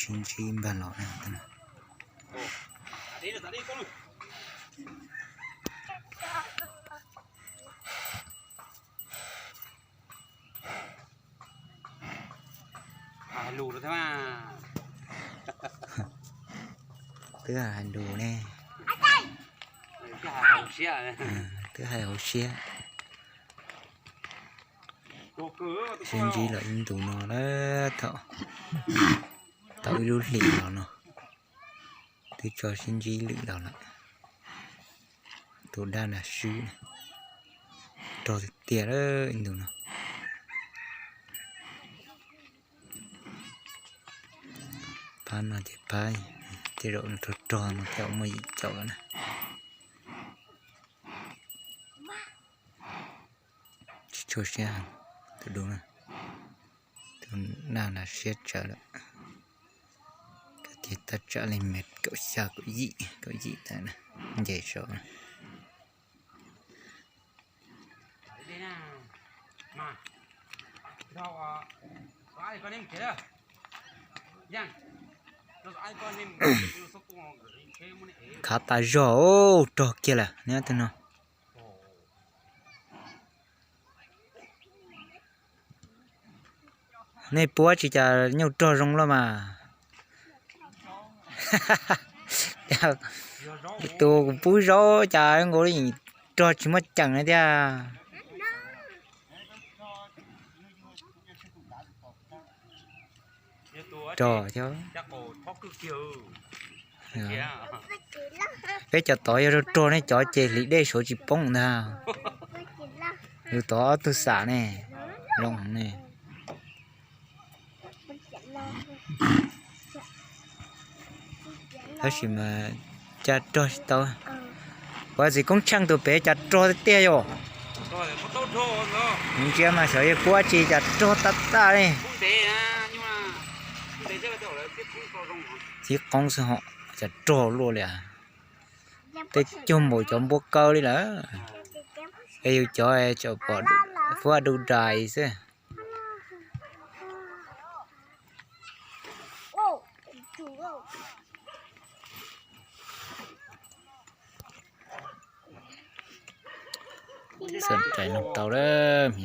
Ntsib npag los na. Twb hais lus ne. Twb hais hauv siab. Sib ntsib lawm ib ntus no lawm, thaum tau ib lub hlis los no twb tso sib ntsib lwm los lawm. Tus dab nas swb rog tiag tiag lawm ib ntus no. Phab no ces phab, tej zaum rog rog no tej zaum muaj yim caum lawm na. Tsis tshua siab, tus dub na, tus dab nas siab tsawv lawm. Kav tias tab tsam li me kaum xya kaum yim, kaum yim tas na, nce saud. Khav tas zog, rog kiag lawm neb tus no. Nej puab tsis cas nyuj rog zoo luaj mas. Tus kuv pub zaub cas nkaus li rog tsis muaj ceem na tiag. Rog thiab. Peb cov tod yog rog rog ne, cov ces hliv dej suav tsis poob ntag. Yus tod ob tug xam ne, zoo ne. Tab sis mas cas rog tsis tau. Kuv txiv koob tsheej tus pem cas rog tiag tiag yom. Ntsia mas xyov yog kuv tsis cas rog tag tag li. Txiv koob xwb hos cas rog luaj li. Tej cuag npaum cov npua kaw li lawm. Es yus cov pom fuab du dais xwb. Xeem rais no tau lawm.